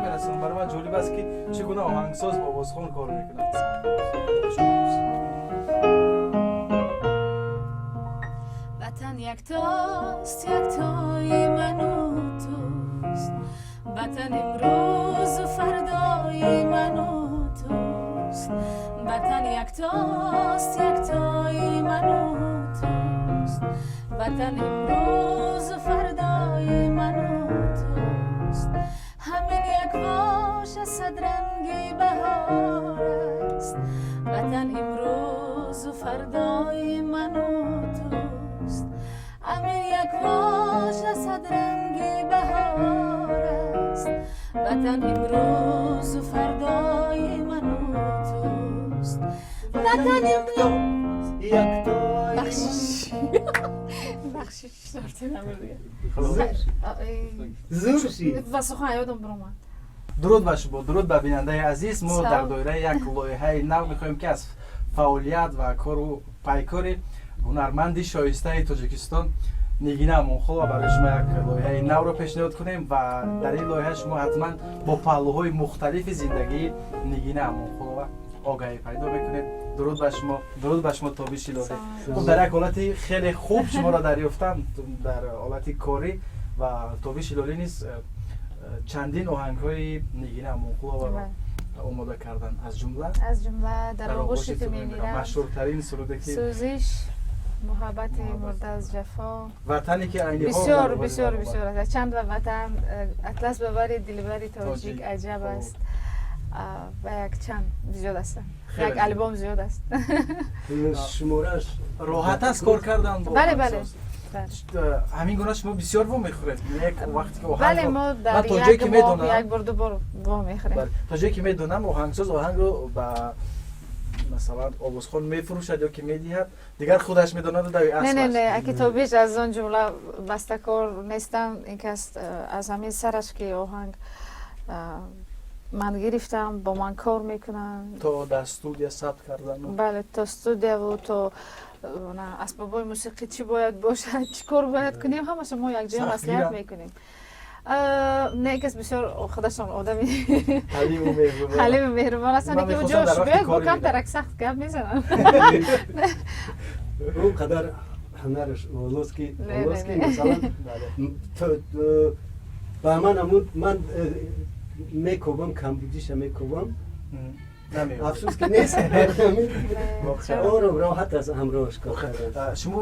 Намерасонам. Барои ман ҷолиб аст, ки чӣ гуна оҳангсоз бо овозхон кор мекунад. Ватан яктост, яктои ману туст. Ватан имрӯзу фардои ману туст. Ватан яктост, яктои ману туст. Ватан имрӯзу фардои ману туст. Ҳамин як воша садранги баҳор аст. Ватан имрӯзу фардои ману туст. Ҳамин як воша садранги баҳор аст. Ватан имрӯзу фардои ману туст. Ватан имрӯз яктои Бахшиш, бахшиш. Зур шид. Ва сухан ёдам биромад. Дуруд ба шумо, дуруд ба бинандаи азиз. Мо Салом. дар доираи як лоиҳаи нав мехоҳем, ки аз фаъолият ва кору пайкори ҳунарманди шоистаи Тоҷикистон Нигина Амонқулова барои шумо як лоиҳаи навро пешниҳод кунем ва дар ин лоиҳа шумо ҳатман бо паҳлӯҳои мухталифи зиндагии Нигина Амонқулова огаҳӣ пайдо мекунед. Дуруд ба шумо, дуруд ба шумо, Тобиш Ҳилолӣ. Хуб, дар як ҳолати хеле хуб шуморо дарёфтам, дар ҳолати корӣ, ва Тобиш Ҳилолӣ низ чандин оҳангҳои Нигина Амонқуловаро омода кардан, аз ҷумла Аз ҷумла «Дар оғӯши ту мемирам». Машҳуртарин суруде ки «Сӯзиш», «Муҳаббати мурда аз ҷафо». «Ватане ки айни ҳол Бисёр, дар бисёр, бораи бисёр аст. Чанд ва «Ватан», «Атлас ба бари дилбари тоҷик», Тоҷик. «Аҷаб аст» ва як чанд зиёд ҳастанд. Хеле Як зиёд. албом зиёд аст. Шумораш Роҳат аст кор кардан бо Бале, бале. оҳангсоз? Бале. Ҳамин гуна шумо бисёр вомехӯред як вақте ки оҳангро Бале, мо дар Ман то ҷое як ки моҳ медонам як бор, ду бор вомехӯрем. Бале. То ҷое ки медонам, оҳангсоз оҳангро ба, масалан, овозхон мефурӯшад ё ки медиҳад, дигар худаш медонаду дави Не, не, асб не, аст. Аки Тобиш аз он ҷумла бастакор нестам. Ин кас аз ҳамин сараш ки оҳанг ман гирифтам, бо ман кор мекунанд. То дар студия сабт кардану Бале, то студияву то на, асбобҳои мусиқӣ чӣ бояд бошад, чӣ кор бояд кунем, ҳамаша мо якҷоя Сахтгиранд? маслиҳат мекунем. Не, кас бисёр худашон одами ҳалиму меҳрубон. ҳалиму меҳрубон ҳастанд, Ман ки мехостам ҷош дар вақти биёяд бо кори камтарак сахт гап мезанам. Он қадар ҳунараш волост, ки Не, волост, не, ки не. масалан Бале. Ба ман ҳамун ман мекобам, камбудиша мекобам. Намеёбед. Афсӯс, ки нест. Воқеан. Ором, роҳат аст ҳамроҳаш кор кардан. Шумо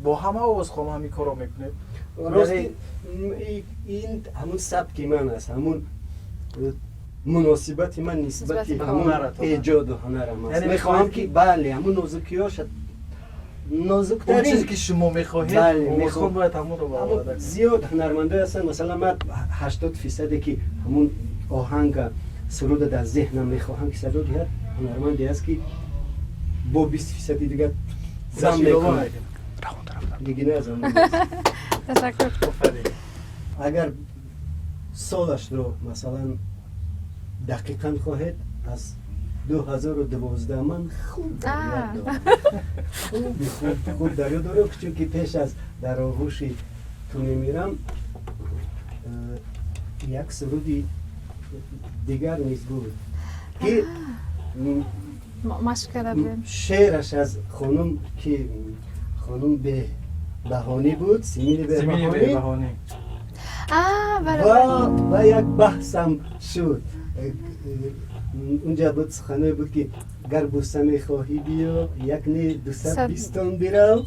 бо ҳама овозхонҳо ҳамин корро мекунед? Рости, ин ҳамун сабки ман аст, ҳамун муносибати ман нисбати Нисбати ҳамун ҳунаратон. Эҷоду ҳунарам аст. Яъне мехоҳам, мехоҳед ки бале, ҳамун нозукиёша, Он нозуктарин чизе ки шумо мехоҳед, Бале, овозхон мехоҳам. бояд ҳамонро Аммо бароварда кунад. Зиёд ҳунармандое ҳастанд, масалан, ман 80 фисаде ки ҳамун оҳанга, суруда дар зеҳнам мехоҳам ки садо диҳад, ҳунарманде аст, ки бо 20 фисади дигар зам Худаш илова мекунад. мекунад. Нигина аз он. Ташаккур. Офарин. Агар солашро, масалан, дақиқан хоҳед, аз 2012 ман хуб дар ёд дорам, хуби хуб, хуб дар ёд дорам, чунки пеш аз «Дар оғӯши ту мемирам» як суруди дигар низ буд, ки Машқ карда будем. Шеъраш аз хонум, ки хонум Беҳбаҳонӣ буд, Симини Симини Беҳбаҳонӣ. Беҳбаҳонӣ. Бале. Ва Бале. ва як баҳсам шуд. Унҷа буд, суханое буд, ки гар буса мехоҳӣ, биё, як не дусад бистон бирав.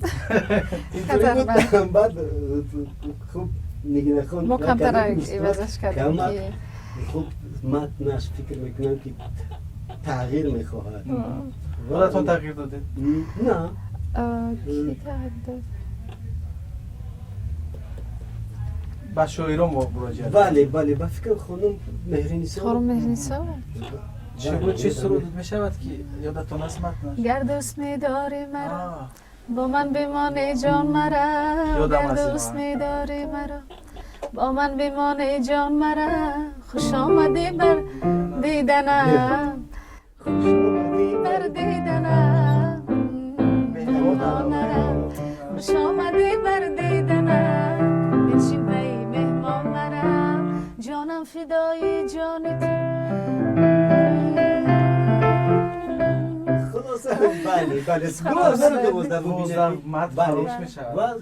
Интури Хатар, буд. бале. Баъд хуб Нигинахон Мо камтарак ивазаш кардем. камак Ки хуб матнаш, фикр мекунам, ки тағйир мехоҳад. Худатон тағйир додед? На. Ки тағйир дод? Ба шоирон муроҷиат? Бале, ба фикрам, хонум Меҳринисо. Хонум Меҳринисо. Чӣ буд, чӣ суруд мешавад, ки ёдатон аст матнаш? Гар дӯст медорӣ маро, бо ман бимон, эй ҷон, мара. Ёдам Гар аст ин дӯст оҳанг. медорӣ маро, бо ман бимон, эй ҷон, мара. Хуш омадӣ бар диданам, Хуш омадӣ бар диданам, меҳмон мара. Хуш омадӣ бар диданам, биншин пай меҳмон мара. Ҷонам. Фидои ҷони ту. Хулоса, бале, бале, 2012. Мат фаромӯш мешавад.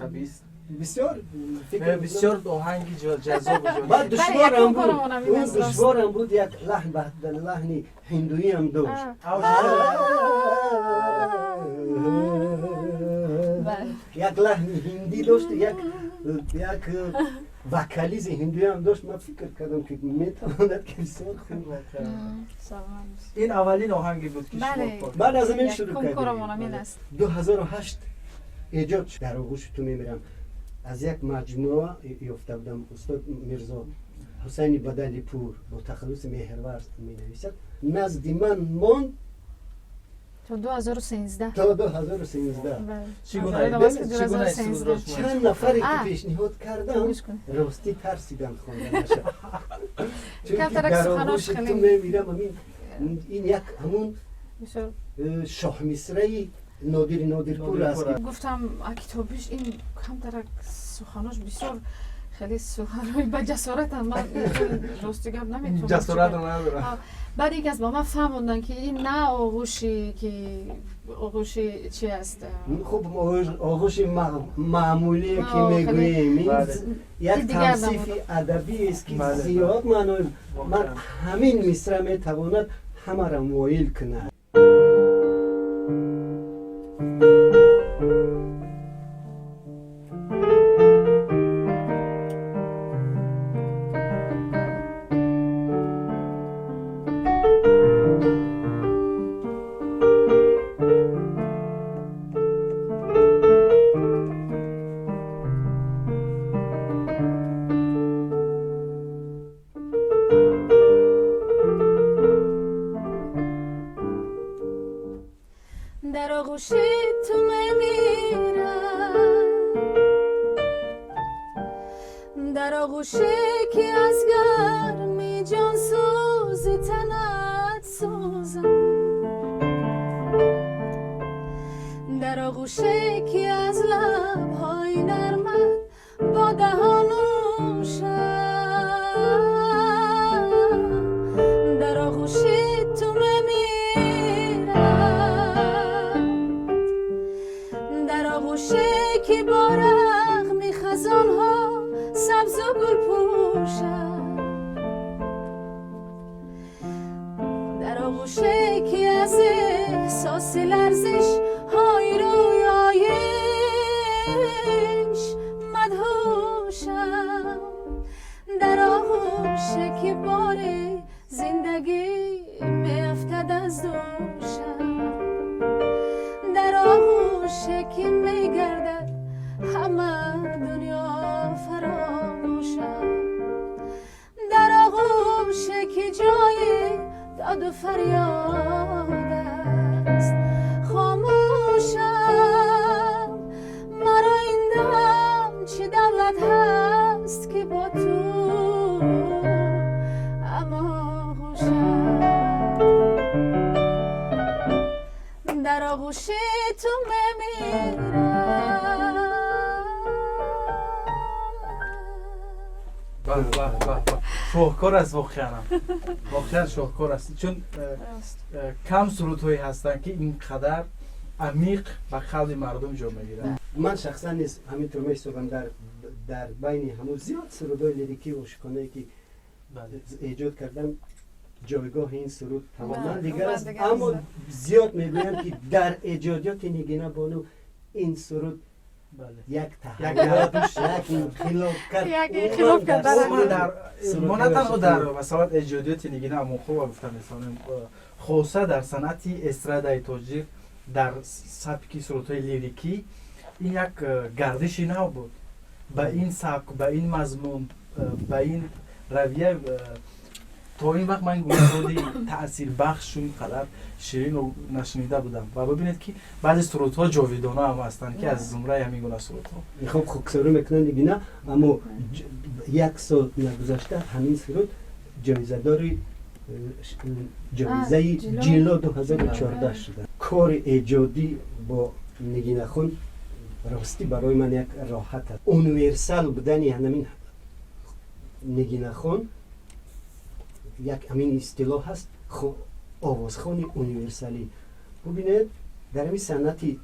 Бисёр. Бисёр оҳанги ҷаззобу. Баъд душворам буд, он душворам буд, як лаҳн, лаҳни ҳиндуиам дошт, як лаҳни ҳиндӣ дошт, як вокализи ҳиндуиам дошт. Ман фикр кардам, ки метавонад, ки бисёр хуб. Ин аввалин оҳанге буд, ки баъд аз ҳамин шурӯъ кардем. 2008 эҷод шуд «Дар оғӯши ту мемирам», аз як маҷмӯа ёфта будам. Устод Мирзо Ҳусайни Бадалипур бо тахаллуси Меҳрварз менависад, назди ман монд. То 2013. То 2013. Чанд нафаре ки пешниҳод кардам, ростӣ тарсиданд хонданаша, чунки «Дар оғӯши ту мемирам» ин як ҳамун шоҳмисраи Нодири Нодирпур аст. Гуфтам, китобиш ин камтарак суханош бисёр хеле суханои ба ҷасоратам, ман рости гап наметавонам. Ҷасоратро надорам. Баъд ин кас ба ман фаҳмонданд, ки ин на оғӯши, ки оғӯши чи аст. Хуб, оғӯши маъмулие ки мегӯем, як тавсифи адабиест, ки зиёд маънои ман ҳамин мисра метавонад ҳамаро моил кунад. Дар оғӯши ту мемирам, дар оғӯше ки аз гарми ҷонсӯзи танат сӯзам, дар оғӯше ки аз лабҳои нармат бо даҳон нӯшам, дар оғӯши ту мемирам, дар оғӯше ки бо рағми хазонҳо сабзу гул пӯшад, дар оғӯше ки аз эҳсоси ларзиш ҳои рӯёиш мадҳушам, дар оғӯше ки бори зиндагӣ меафтад аз дӯшам, дар оғӯше ки мегардад ҳама дунё фаромӯшам, дар оғӯше ки ҷои доду фарёд аст хомӯшам. Маро ин дам чӣ давлат ҳаст, ки бо ту ҳамоғӯшам, дар оғӯши ту мемирам. Шоҳкор аст, воқеанам, воқеан шоҳкор аст, чун кам сурудҳое ҳастанд, ки ин қадар амиқ ба қалби мардум ҷо мегиранд. Ман шахсан низ ҳаминтур меҳисобам. Дар байни ҳамун зиёд сурудҳои лирикию ошиқонае, ки эҷод кардам, ҷойгоҳи ин суруд тамоман дигар аст. Аммо зиёд мегӯянд, ки дар эҷодиёти Нигина бону ин суруд як таҳаввул, як инқилоб кард. Мо на танҳо дар масалан эҷодиёти Нигина Амонқулова гуфта метавонем, хоса дар санъати эстрадаи тоҷик, дар сабки сурудҳои лирикӣ ин як гардиши нав буд. Ба ин сабк, ба ин мазмун, ба ин равия то ин вақт ман суруди таъсирбахшу ин қадар ширинро нашунида будам. Ва бибинед, ки баъзе сурудҳо ҷовидона ҳам ҳастанд, ки аз зумраи ҳамин гуна сурудҳо. Хуб, хоксорӣ мекунанд Нигина, аммо як сол нагузашта ҳамин суруд ҷоизадори ҷоизаи Ҷилло 2014 шуда. Кори эҷодӣ бо Нигинахон ростӣ барои ман як роҳат аст. Универсал будани ҳамин Нигинахон. Як ҳамин истилоҳ ҳаст, овозхони универсалӣ. Бубинед, дар ҳамин санъати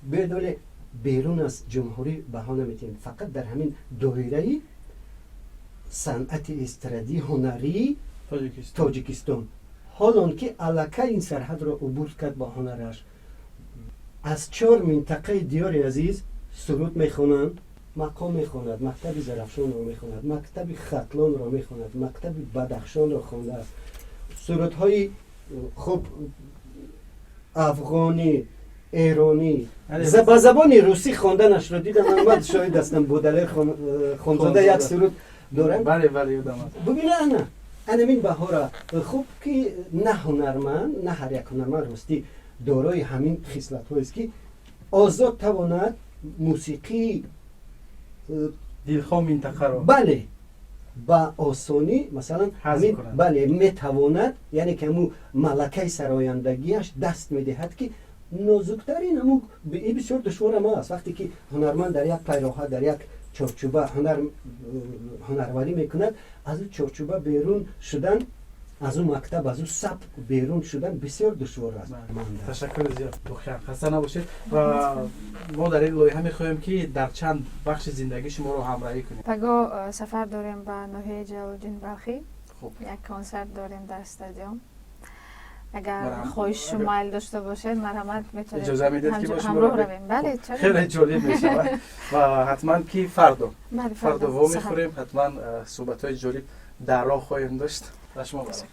бедоле берун аз ҷумҳурӣ баҳо наметиҳем, фақат дар ҳамин доираи санъати эстрадии ҳунарии Тоҷикистон. Ҳолон ки аллакай ин сарҳадро убур кард бо ҳунараш, аз чор минтақаи диёри азиз суруд мехонанд, мақом мехонад, мактаби Зарафшонро мехонад, мактаби Хатлонро мехонад, мактаби Бадахшонро хондааст, сурудҳои хуб афғонӣ, эронӣ, ба забони русӣ хонданашро дидам, ман шоҳид ҳастам. Бо Далер Хонзода як суруд доранд. Бубина, ана анамин баҳора хуб ки на ҳунарманд, на ҳар як ҳунарманд ростӣ дорои ҳамин хислатҳоест, ки озод тавонад мусиқии дилхоҳ минтақаро. Бале, ба осонӣ, масалан, бале, метавонад, яъне ки ҳамун малакаи сарояндагиаш даст медиҳад, ки нозуктарин ҳамун и бисёр душворам аст. Вақте ки ҳунарманд дар як пайроҳа, дар як чорчӯба ҳунарварӣ мекунад, аз ӯ чорчӯба берун шудан, аз ӯ мактаб, аз ӯ сабк берун шудан бисёр душвор аст. Ташаккури зиёд, воқеан хаста набошед. Ва мо дар ин лоиҳа мехоҳем, ки дар чанд бахши зиндагӣ шуморо ҳамроҳӣ кунем. Пагоҳ сафар дорем ба ноҳияи Ҷалолиддин Балхӣ, як консерт дорем дар стадион. Агар хоҳишу майл дошта бошед, марҳамат, метавонед. Иҷоза медиҳед, ки бо шумо ҳамроҳ равем? Бале. Хеле ҷолиб мешавад. Ва ҳатман ки фардо во мехӯрем, ҳатман суҳбатҳои ҷолиб дар роҳ хоҳем дошт. Ба шумо баром.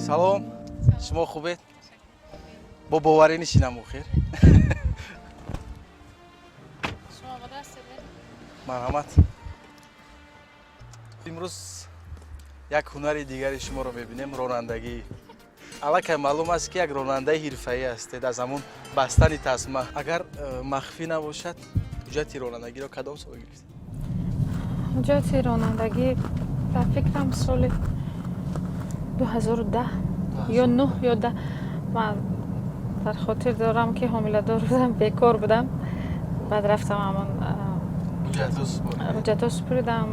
Салом, шумо хубед? Бо боварӣ нишинам охир. Марҳамат. Имрӯз як ҳунари дигари шуморо мебинем, ронандагӣ. Аллакай маълум аст, ки як ронандаи ҳирфаӣ ҳастед аз ҳамун бастани тасма. Агар махфӣ набошад, ҳуҷҷати ронандагиро кадом сол гирифтед? Ҳуҷҷати ронандагӣ ба фикрам соли 2010 ё нӯҳ ё 10. Ман дар хотир дорам, ки ҳомиладор будам, бекор будам, баъд рафтам, ҳамон ҳуҷҷатҳо супуридам,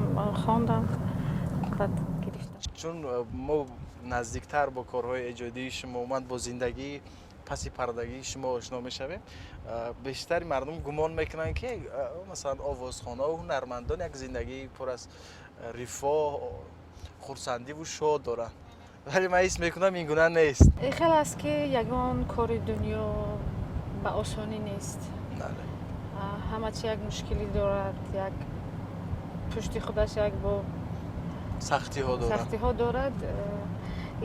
хондам, баъд гирифтам. Чун мо наздиктар бо корҳои эҷодии шумо, умуман бо зиндагии паси пардагии шумо ошно мешавем, бештари мардум гумон мекунанд, ки масалан овозхонаву ҳунармандон як зиндагии пур аз рифоҳ, хурсандиву шод доранд, вале ман ҳис мекунам, ин гуна нест. Хел аст, ки ягон кори дунё ба осонӣ нест, ҳама чи як мушкилӣ дорад, як пушти худаш як бо сахтиҳо дорад. Сахтиҳо дорад.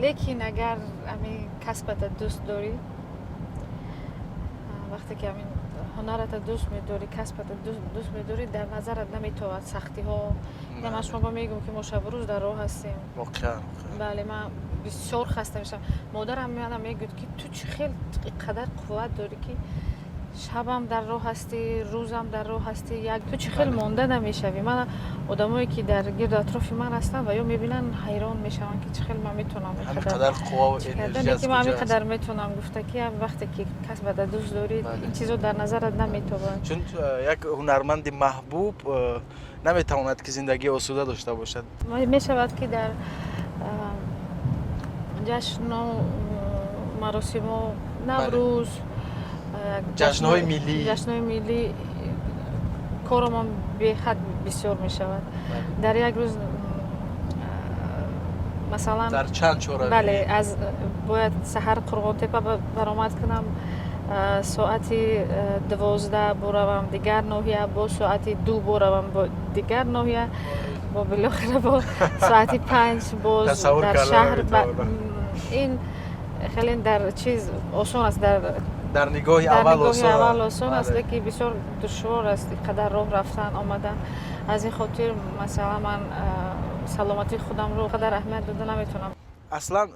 Лекин агар ҳамин касбата дӯст дорӣ, вақте ки ҳамин ҳунарата дӯст медорӣ, касбата дӯст медорӣ, дар назарат наметовад сахтиҳо. Ман шумо мегӯм, ки мо шабу рӯз дар роҳ ҳастем. Воқеан. Бале, ман бисёр хаста мешавам. Модарам меояд, мегӯяд, ки ту чӣ хел қадар қувват дорӣ, ки шабам дар роҳ ҳастӣ, рӯзам дар роҳ ҳастӣ, як ту чӣ хел монда намешавӣ? Ман одамое ки дар гирду атрофи ман ҳастанд ва ё мебинанд, ҳайрон мешаванд, ки чӣ хел ман метавонам ки ман ҳамин қадар метавонам гуфта, ки вақте ки касбата дӯст дорӣ, ин чизо дар назарат наметобад. Чун як ҳунарманди маҳбуб наметавонад, ки зиндагии осуда дошта бошад. Мешавад, ки дар ҷашну маросимо, Наврӯз, ҷашнҳои миллӣ, ҷашнҳои миллӣ коромон беҳад бисёр мешавад. Дар як рӯз масалан дар чанд чора. Бале, аз бояд саҳар Қурғонтепа баромад кунам, соати 12 буравам дигар ноҳия, бо соати 2 буравам бо дигар ноҳия, бо билохира бо соати 5 боз дар шаҳр. Ин хеле дар чиз осон аст, дар дар нигоҳи аввал. Аввал осон аст, лекин бисёр душвор аст қадар роҳ рафтан, омадан. Аз ин хотир, масалан, ман саломатии худамро қадар аҳамият дода наметавонам. Аслан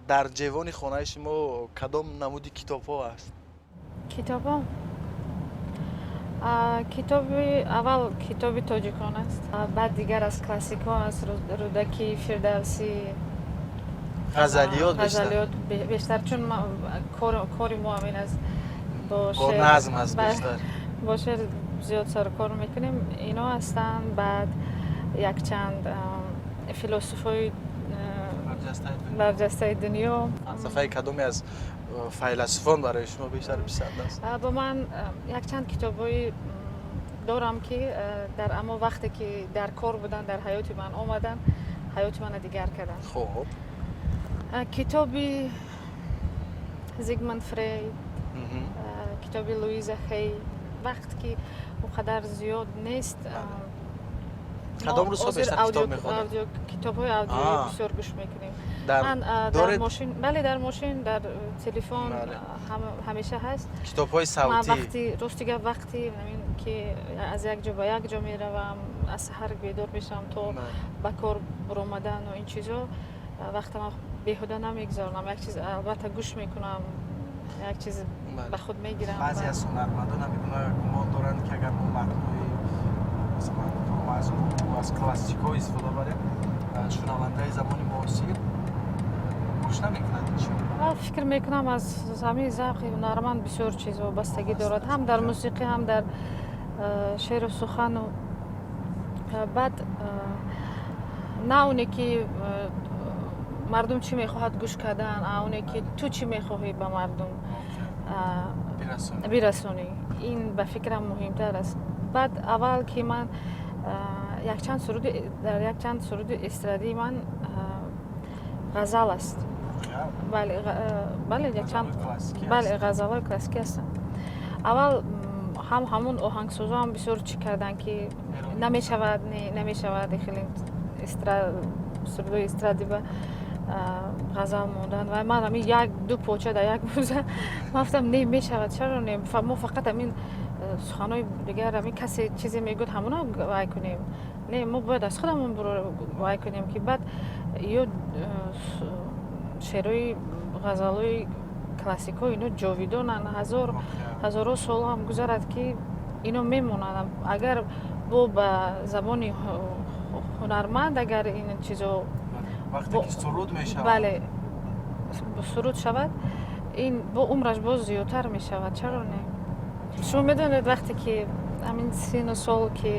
дар ҷевони хонаи шумо кадом намуди китобҳо аст? Китобҳо, китоби аввал китоби тоҷикон аст, баъд дигар аз классикон аст, Рӯдакӣ, Фирдавсӣ. Ғазалиёт. Ғазалиёт бештар, чун кори мо ҳамин аст. Бо назм аст бештар. Бо шеър зиёд сарукор мекунем. Ино ҳастанд. Баъд якчанд философҳои барҷастаи дунё. Фалсафаи кадоме аз файласуфон барои шумо бештар писанд аст? Ба ман якчанд китобҳои дорам, ки дар амо вақте ки дар кор буданд, дар ҳаёти ман омаданд, ҳаёти мана дигар карданд. Китоби Зигмунд Фрейд, китоби Луиза Хей. Вақт ки он қадар зиёд нест. Кадом рӯзҳо бештар китоб мехонед? Китобҳои аудиоӣ бисёр гӯш мекунем. Ман дар мошин, бале, дар мошин, дар телефон ҳамеша ҳаст. Китобҳои савтӣ. Вақти, рости гап, вақти ки аз як ҷо ба як ҷо меравам, аз саҳар бедор мешавам то ба кор буромадану ин чизо, вақтама беҳуда намегузаронам. Як чиз албатта гӯш мекунам, як чиз ба худ мегирам. Баъзе аз ҳунармандон ҳамин гумон доранд, ки агар мо матнҳои, масалан, аз классикҳо истифода барем, шунавандаи замони муосир гӯш намекунад. Фикр мекунам, аз ҳамин завқи ҳунарманд бисёр чиз вобастагӣ дорад, ҳам дар мусиқӣ, ҳам дар шеъру сухану. Баъд на оне ки мардум чӣ мехоҳад гӯш кардан, а оне ки ту чӣ мехоҳӣ ба мардум бирасонӣ, ин ба фикрам муҳимтар аст. Баъд аввал ки ман якчанд суруди, дар якчанд суруди эстрадии ман ғазал аст. Бале, бале, якчанд, бале, ғазалҳои классикӣ ҳастанд. Аввал ҳам ҳамун оҳангсозоам бисёр чӣ карданд, ки намешавад, намешавад хеле сурудҳои эстрадӣ ба ғазал мондан. Ва ман ҳамин як ду поча дар як рӯза ман гуфтам: не, мешавад, чаро не? Мо фақат ҳамин суханҳои дигар, ҳамин касе чизе мегӯяд, ҳамона вай кунем? Не, мо бояд аз худамон вай кунем, ки баъд ё шеърҳои ғазалҳои классикҳо, ино ҷовидонанд. Ҳазор ҳазорҳо сол ҳам гузарад, ки ино мемонанд. Агар бо ба забони ҳунарманд, агар ин чизо вақте ки суруд мешавад. Бале, суруд шавад, ин бо умраш боз зиёдтар мешавад. Чаро не? Шумо медонед, вақте ки ҳамин сину сол ки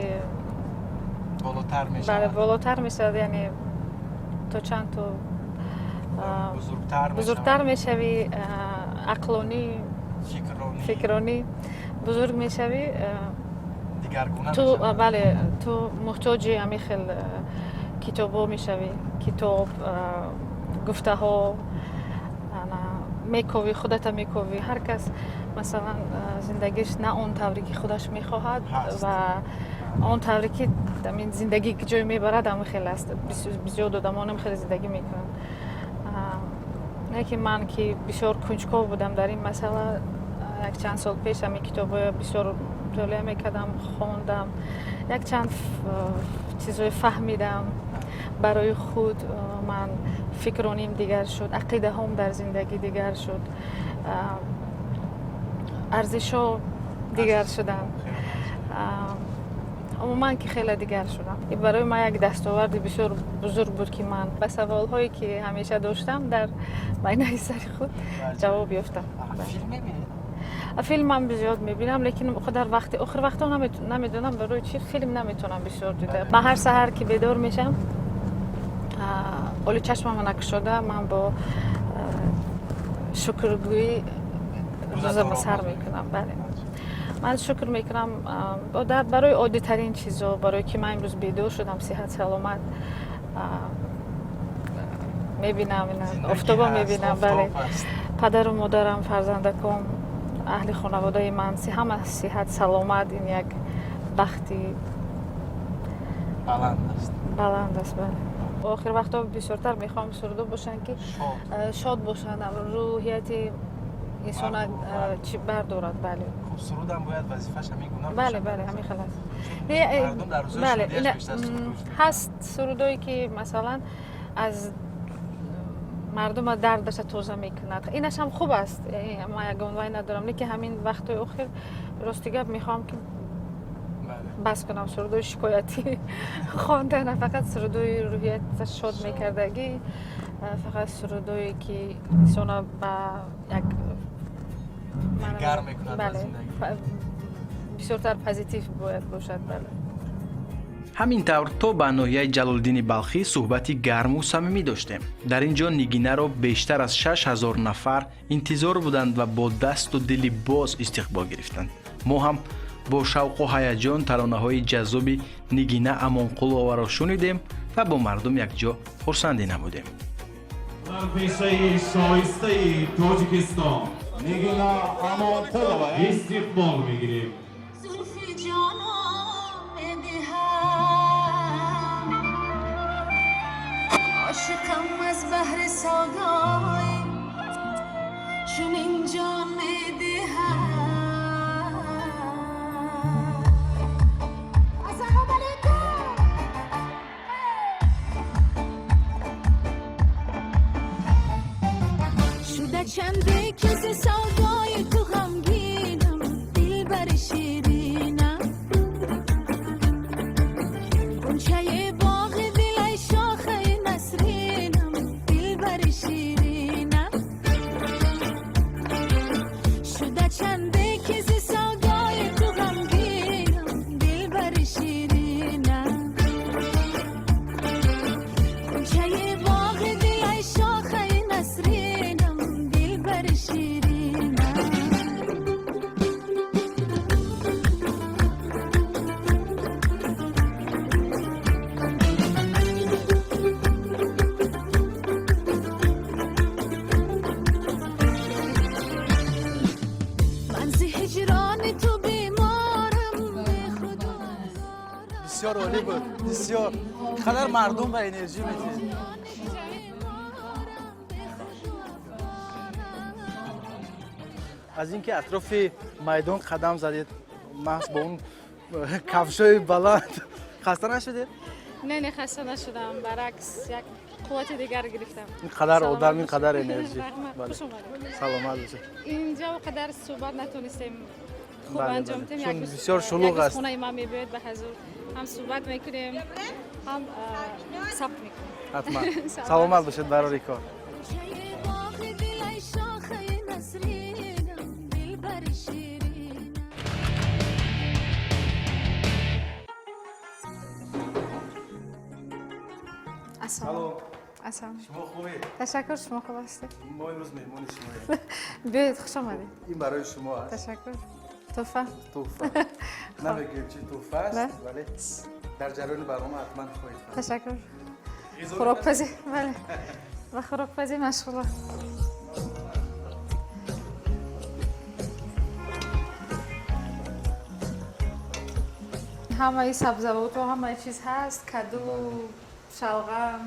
болотар бале, мешавад. Болотар мешавад, яъне то чанд то бузургтар. Бузургтар мешавӣ, ақлонӣ, фикронӣ. Фикронӣ бузург мешавӣ, дигаргуна ту мешавад. Бале, ту муҳтоҷи ҳамин хел китобҳо мешавӣ. Китоб, гуфтаҳо мековӣ, худата мековӣ. Ҳар кас, масалан, зиндагиш на он тавре ки худаш мехоҳад ҳаст. Ва он тавре ки ҳамин зиндагӣ ҷой мебарад, ҳамин хел аст. Бисёр одамон ҳам хеле зиндагӣ мекунанд. Не ки ман ки бисёр кунҷков будам дар ин масъала, якчанд сол пеш ҳамин китобҳоя бисёр мутолиа мекардам, хондам, якчанд чизҳое фаҳмидам барои худ. Ман фикроним дигар шуд, ақидаҳом дар зиндагӣ дигар шуд, арзишҳо дигар шуданд, умуман ки хеле дигар шудам. Ин барои ман як дастоварди бисёр бузург буд, ки ман ба саволҳое ки ҳамеша доштам дар байнаи сари худ, ҷавоб ёфтам. Филм мебинед? Филмам зиёд мебинам, лекин қадар вақти охир вақтҳо намедонам барои чӣ филм наметавонам бисёр дида. Ман ҳар саҳар ки бедор мешам, оли чашмама накушода, ман бо шукргӯӣ рӯзама сар мекунам. Бале, ман шукр мекунам барои оддитарин чизо, барое ки ман имрӯз бедор шудам, сиҳат саломат мебинам, офтоба мебинам. Бале, падару модарам, фарзандаком, аҳли хонаводаи ман ҳама сиҳат саломат, ин як бахти баланд аст. Баланд аст, бале. Охир вақтҳо бисёртар мехоҳам сурудо бошанд, ки шод бошанд, рӯҳияти инсона чӣ бардорад, бале. Хуб, сурудам бояд вазифааш ҳамин гуна. Бале, бале, ҳамин хел аст. Мардум дар рӯзҳои шодиаш бештар суруд гӯш мекунанд. Ҳаст сурудое ки, масалан, аз мардума дардаша тоза мекунад, инаш ҳам хуб аст, ман ягон вай надорам, лекин ҳамин вақтҳои охир, рости гап, мехоҳам ки бас кунам сурудои шикоятӣ хондана, фақат сурудои рӯҳията шод мекардагӣ, фақат сурудое ки инсона ба як дилгарм мекунад ба бале зиндагӣ. Бисёртар позитив бояд бошад, бале. Ҳамин тавр то ба ноҳияи Ҷалолиддини Балхӣ суҳбати гарму самимӣ доштем. Дар ин ҷо Нигинаро бештар аз 6000 нафар интизор буданд ва бо дасту дили боз истиқбол гирифтанд. Мо ҳам бо шавқу ҳаяҷон таронаҳои ҷаззоби Нигина Амонқуловаро шунидем ва бо мардум якҷо хурсандӣ намудем. Пешаи шоистаи Тоҷикистон Нигина Амонқулова. Истиқбол мегирем. Зулфи ҷонон медиҳам, ошиқам аз баҳри савдои чунин ҷон медиҳам. Ассалому алайкум. Шуда чанде киси савдои ту ғамгинам, дилбари ширинам, ғунчаи боғи дилай, шохаи насринам, дилбари ширинам. Шуда чанде киси савдои ту ғамгинам, дилбари ширинам, ғунчаи боғи дилай, шохаи насринам, дилбари ширинам. Ман зи ҳиҷрони ту беморам, бехуду. Бисёр олӣ буд, бисёр. Қадар мардум ба энержӣ метиҳед. Аз ин ки атрофи майдон қадам задед, маҳз бо он кафшои баланд, хаста нашудед? Не, не, хаста нашудам, баръакс, як қуввати дигар гирифтам. Ин қадар Саломат одам, ин бошед. қадар энержӣ. Раҳмат, Бале. хуш омадед. Саломат бошед. Инҷа о қадар суҳбат натонистем хуб анҷом Бале. диҳем. Чун Як рӯз- бисёр шулуғ як рӯз аст. хонаи ман мебиёед ба ҳазур, ҳам суҳбат мекунем, ҳам сабт мекунем. Ҳатман. Саломат. Саломат бошед, барори кор. Ғунчаи боғи дилай, шохаи насринам, дилбари ширинам. Ассалом, ассалом. Шумо хубед? Ташаккур, шумо хуб ҳастед? Мо имрӯз меҳмони шумоем. Биёед, хуш омадед. Ин барои шумо аст. Ташаккур, тӯҳфа. Тӯҳфа, намегӯем чӣ тӯҳфа аст, вале дар ҷараёни барнома ҳатман хоҳед фаҳмид. Ташаккур. Хӯрокпазӣ, бале, ба хӯрокпазӣ машғула. Ҳамаи сабзавотҳо, ҳамаи чиз ҳаст, каду, шалғам,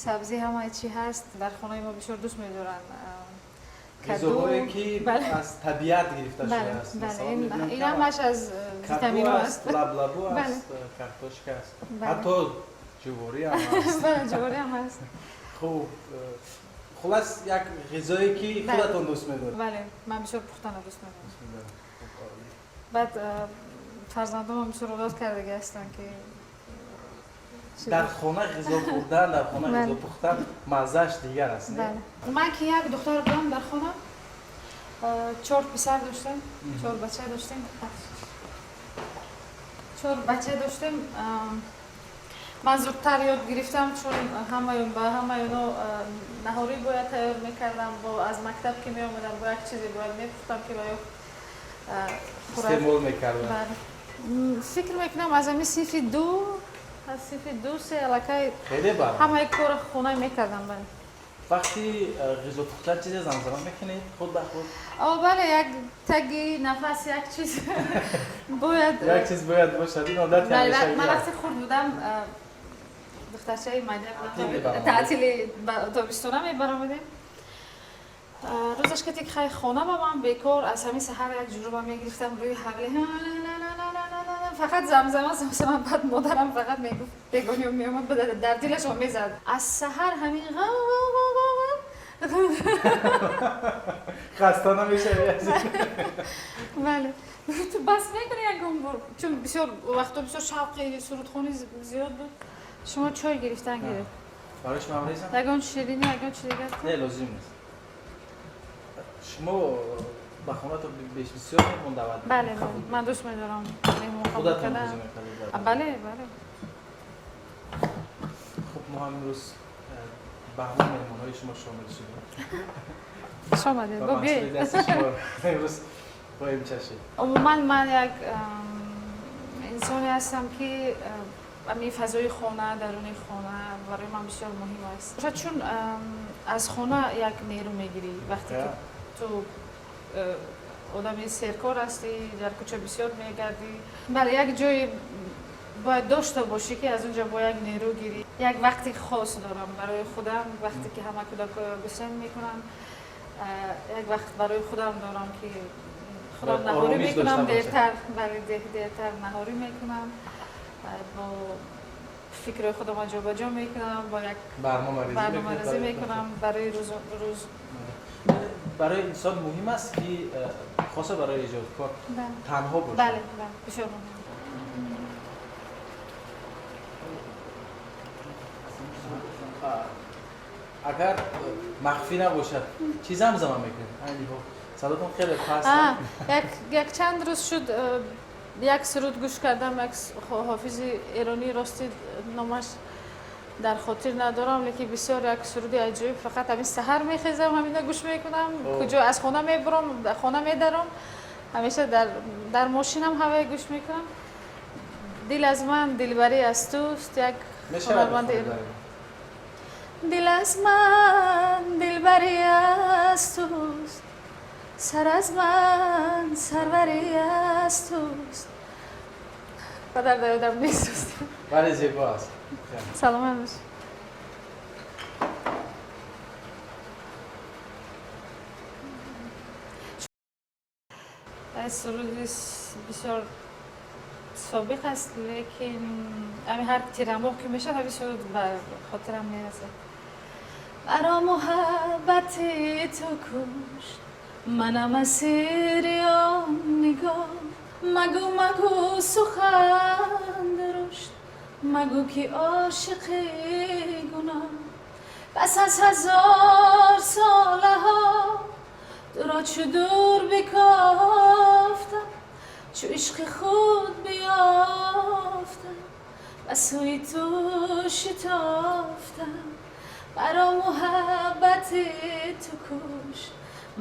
сабзӣ, ҳамаи чӣ ҳаст. Дар хонаи мо бисёр дӯст медоранд каду. Ғизоҳое ки Бале. аз табиат гирифта Бале, шудааст. бале. Масалан, мебинам Ин ки ҳамаш аз каду витаминҳо аст, аст. лаблабу Бале. аст, картошка аст, Бале. ҳатто ҷуворӣ ҳам аст. Бале, ҷуворӣ ҳам ҳаст. Хуб, хулас, як ғизое ки Бале. худатон дӯст медоред. Бале, ман бисёр пухтана дӯст медорам. Баъд фарзандонам бисёр одат кардаги ҳастанд ки Дар хона ғизо хӯрдан, дар хона Бале. ғизо пухтан маззааш дигар аст, не? Бале, ман ки як духтар будам дар хона, чор писар доштем, чор бача доштем, чор бача доштем. Ман зудтар ёд гирифтам, чун ҳамаён ба ҳамаёно наҳорӣ бояд тайёр мекардам, бо аз мактаб ки меомадам, бо як чизе бояд мепухтам, ки ба ё хӯрад. Истеъмол мекардам. Бале. Фикр мекунам, аз ҳамин синфи 2, аз синфи 2, 3 аллакай Хеле бар ҳамаи корро хона мекардам, бале. Вақти ғизо пухтан чизе замзама мекунед худ ба худ? О, бале, як таги нафас як чиз бояд. Як чиз бояд бошад, ин одати Бале, ҳамешагӣ ман аст. вақти хурд будам, духтарчаи майда Таътил будам, мебаромадед. таътили тобистона мебаромадем. Рӯзаш ки хай хона ба ман бекор, аз ҳамин саҳар як ҷуруба мегирифтам, рӯи ҳавли фақат замзама, замзама. Баъд модарам фақат мегуфт, бегониё меомад, дар дилашон мезад аз саҳар ҳамин ғав ғав ғав ғав ғав. Хаста намешавӣ аз ин? Бале, ту бас мекунӣ ягон бор, чун бисёр вақто бисёр шавқи сурудхонӣ зиёд буд. Шумо чой гирифтан гиред. Барои шумо ҳам резам? Ягон ширинӣ, ягон чи дигар? Не, лозим нест. Шумо Ба хонатон бисёр меҳмон даъват мекунед? Бале, ман дӯст медорам меҳмон қабул Худатон кардан. орзу мекардед? Бале, бале. Хуб, мо ҳам имрӯз ба ҳамон меҳмонҳои шумо шомил шудем. Хуш омадед. Ва Бо маҳсули биёед. дасти шумо имрӯз хоҳем чашид. Умуман ман як инсоне ҳастам, ки ҳамин фазои хона, даруни хона барои ман бисёр муҳим аст. Шояд чун аз хона як нерӯ мегирӣ, вақте ки ту одами серкор ҳастӣ, дар кӯча бисёр мегардӣ. Бале, як ҷое бояд дошта бошӣ, ки аз он ҷо бо як нерӯ гирӣ. Як вақти хос дорам барои худам, вақте ки ҳама кӯдакҳо гусен мекунанд, як вақт барои худам дорам, ки худам Бояд наҳорӣ оромиш мекунам дошта бошад. дертар, бале, дертар наҳорӣ мекунам, бо фикрҳои худам ҷобаҷо мекунам, бо як барномарезӣ барномарезӣ мекунед барои мекунам барои рӯз. Барои инсон муҳим аст, ки хоса барои эҷодкор танҳо бошад. Бале, бале, бисёр муҳим. Агар махфӣ набошад, чӣ замзама мекунед? Айни ҳол садотон хеле паст. Як чанд рӯз шуд, як суруд гӯш кардам, як ҳофизи эронӣ, рости номаш дар хотир надорам, лекин бисёр як суруди аҷоиб. Фақат ҳамин саҳар мехезам, ҳамина гӯш мекунам, куҷо аз хона мебурам, хона медарам, ҳамеша дар мошинам ҳавае гӯш мекунам. «Дил аз ман, дилбарӣ аз туст», як Мешавад ҳунарманди бихонед барои мо? Дил аз ман, дилбарӣ аз туст, сар аз ман, сарварӣ аз туст. Қадар дар ёдам нест. Бале, зебо аст. Саломат бош. Суруди бисёр собиқ аст, лекин ҳамин ҳар тирамоҳ ки мешавад, ҳамин суруд ба хотирам мерасад. Маро муҳаббати ту кушт, манам асири он нигоҳ. Магӯ, магӯ сухан дурушт, магӯ, ки ошиқи гуноҳ. Пас аз ҳазор солаҳо туро чу дур бикофтам, чу ишқи худ биёфтам, ба сӯи ту шитофтам. Маро муҳаббати ту кушт,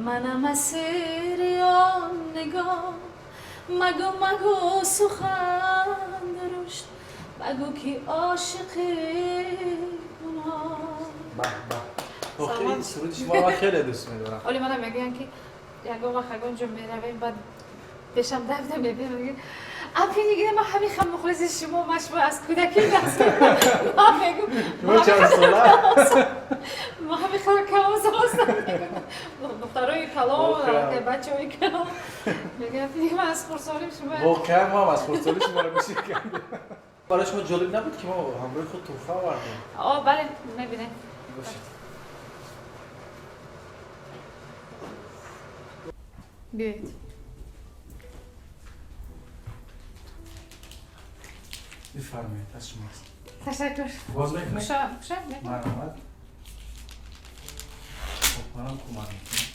манам асири он нигоҳ. Магӯ, магӯ сухан дурушт, магӯ, ки ошиқи гуноҳ. Баҳ баҳ! Охир суруди шумо ман хеле дӯст медорам. Оли мана мегӯянд, ки ягон вақт ягон ҷо меравем, баъд пешам давда мебинам, мегӯяд: «Апи Нигина, ман ҳамин хел мухлиси шумо, ман шумо аз кӯдакӣ даст». Ман мегӯм: Шумо чанд сола? «Ма ҳамин хел калонсол ҳастам», мегӯм. Духтарои калон, бачаҳои калон мегӯянд: «Апи Нигина, ман аз хурдсолим шумо». Воқеан мо ҳам аз хурдсолӣ шуморо гӯш кардем. Барои шумо ҷолиб набуд, ки мо ҳамроҳи худ тӯҳфа овардем? О, бале, мебинем. Бошед. Биёед. Бифармоед, аз шумост. Ташаккур. Боз мекунед? Куша, куша. Марҳамат. Хуб, манам кӯмак мекунам.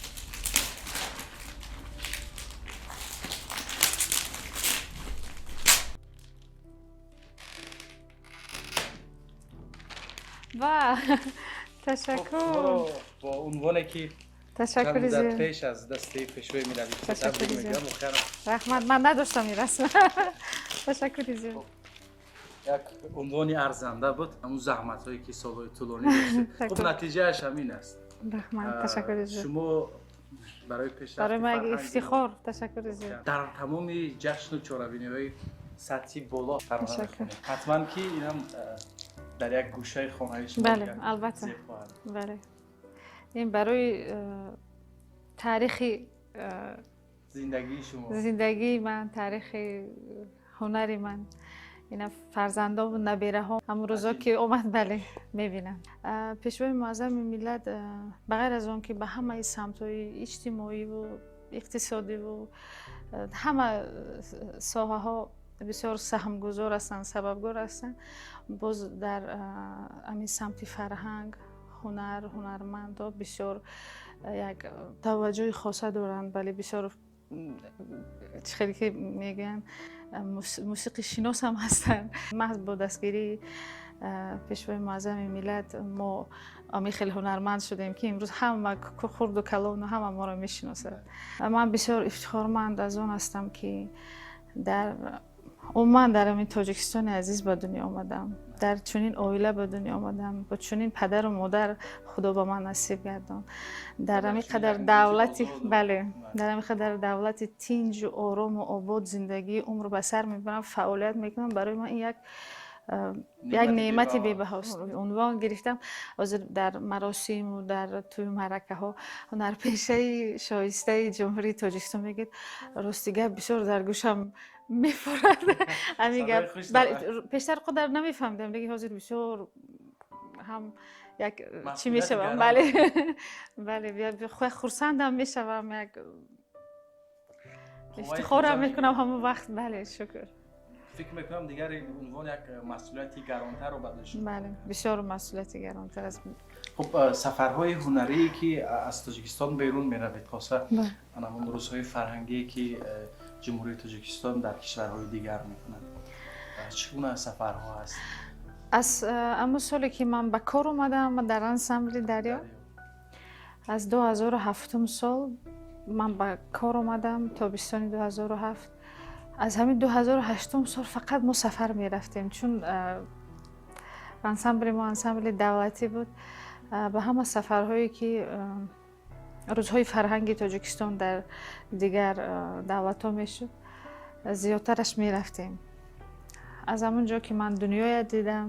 Ва, Хуб, ташаккур. шуморо бо унвоне ки Ташаккури чанд муддат зиёд. пеш аз дасти пешвои миллат Ташаккури табрик зиёд. мегӯям воқеан. Раҳмат, ман надоштам ин расм. Ташаккури зиёд. Як унвони арзанда буд, ҳамун заҳматҳое ки солҳои тӯлонӣ доштед, хуб, Ташаккур. натиҷааш ҳамин аст. Раҳмат, ташаккури зиёд. Шумо барои пешрафти Барои ман як фарҳанги ифтихор, ташаккури зиёд. дар тамоми ҷашну чорабиниҳои сатҳи боло тарона Ташаккур. мехонед. Ҳатман ки инам дар як гӯшаи хонаи шумо Бале, як албатта. зеб хоҳад. Бале, ин барои таърихи зиндагии шумо. Зиндагии ман, таърихи ҳунари ман. Ина фарзандому набираҳо ҳамун рӯзо ки омад, бале, мебинам. Пешвои муаззами миллат, ба ғайр аз он ки ба ҳамаи самтҳои иҷтимоиву иқтисодиву ҳама соҳаҳо бисёр саҳмгузор ҳастанд, сабабгор ҳастанд, боз дар ҳамин самти фарҳанг Ҳунар, ҳунармандо бисёр як таваҷҷӯҳи хоса доранд. Бале, бисёр, чӣ хеле ки мегӯянд, мусиқишинос ҳам ҳастанд. Маҳз бо дастгирии Пешвои Муаззами миллат мо ҳамин хеле ҳунарманд шудем, ки имрӯз ҳама, хурду калону ҳама моро мешиносад. Ман бисёр ифтихорманд аз он ҳастам, ки дар умуман дар ҳамин Тоҷикистони азиз ба дунё омадам, дар чунин оила ба дунё омадам, бо чунин падару модар Худо ба ман насиб гардон, дар ҳамин қадар давлати, бале, дар ҳамин қадар давлати тинҷу орому обод зиндагии умр ба сар мебарам, фаъолият мекунам. Барои ман ин як неъмати бебаҳост. Унвон гирифтам. Ҳозир дар маросиму дар тӯи маъракаҳо «ҳунарпешаи шоистаи Ҷумҳурии Тоҷикистон» мегӯяд. Рости гап, бисёр дар гӯшам мефорад ҳамин гап. Пештар қадар намефаҳмидам, лекин ҳозир бисёр ҳам як чӣ мешавам. Бале, хурсандам мешавам, як ифтихорам мекунам ҳамон вақт. Бале, шукр. Фикр мекунам, дигар унвон як масъулияти гаронтарро ба дӯш. Бале, бисёр масъулияти гаронтар аст. Хуб, сафарҳои ҳунарие, ки аз Тоҷикистон берун меравед, хоса ҳамон рӯзҳои фарҳангие, ки Ҷумҳурии Тоҷикистон дар кишварҳои дигар мекунад, чӣ гуна сафарҳо ҳаст? Аз ҳамон соле, ки ман ба кор омадам дар ансамбли «Дарё», аз 2007-ум сол ман ба кор омадам, тобистони 2007. Аз ҳамин 2008-ум сол фақат мо сафар мерафтем, чун ансамбли мо ансамбли давлатӣ буд. Ба ҳама сафарҳое, ки рӯзҳои фарҳанги Тоҷикистон дар дигар давлатҳо мешуд, зиёдтараш мерафтем. Аз ҳамон ҷо, ки ман дунёя дидам,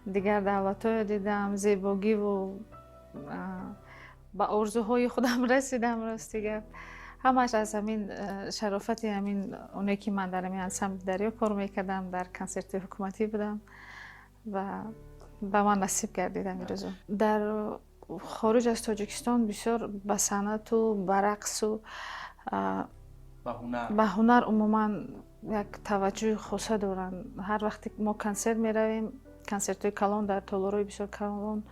дигар давлатҳоя дидам, зебогиву ба орзуҳои худам расидам. Рости гап, ҳамааш аз ҳамин шарофати ҳамин оне, ки ман дар ҳамин ансамбли «Дарё» кор мекардам, дар консерти ҳукуматӣ будам ва ба ман насиб гардид ҳамин рӯзо. Дар хориҷ аз Тоҷикистон бисёр ба санъату ба рақсу ба ҳунар умуман як таваҷҷӯҳи хоса доранд. Ҳар вақте мо консерт меравем, консертҳои калон дар толорҳои бисёр калон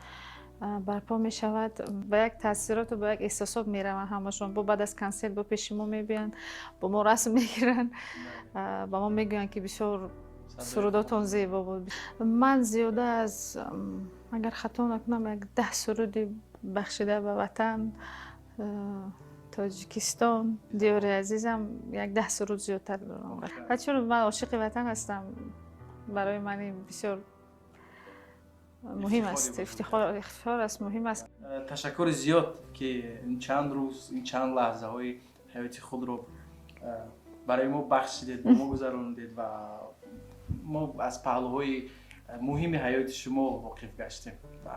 барпо мешавад, ба як таъсироту ба як эҳсосот мераванд ҳамашон. Бо баъд аз консерт бо пеши мо мебиёянд, бо мо расм мегиранд, ба мо мегӯянд, ки бисёр сурудотон зебо буд. Ман зиёда аз, агар хато накунам, як 10 суруди бахшида ба ватан, Тоҷикистон, диёри азизам, як 10 суруд зиёдтар дорам. Ва чун ман ошиқи ватан ҳастам, барои ман ин бисёр муҳим аст, ифтихор аст, муҳим аст. Ташаккури зиёд, ки ин чанд рӯз, ин чанд лаҳзаҳои ҳаёти худро барои мо бахшидед, бо мо гузаронидед ва мо аз паҳлӯҳои муҳими ҳаёти шумо воқиф гаштем. Ва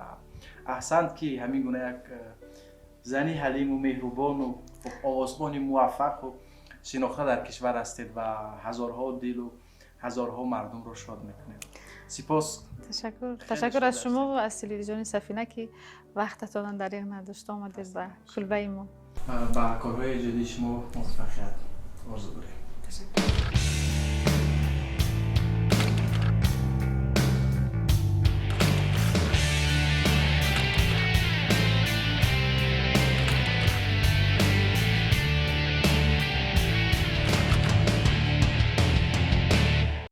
аҳсант, ки ҳамин гуна як зани ҳалиму меҳрубону овозхони муваффақу шинохта дар кишвар ҳастед ва ҳазорҳо дилу ҳазорҳо мардумро шод мекунед. Сипос. Ташаккур, ташаккур аз шумо ва аз телевизиони Сафина, ки вақтатонро дариғ надошта омадед ба кулбаи мо. Ба корҳои эҷодии шумо муваффақият орзу дорем. Ташаккур.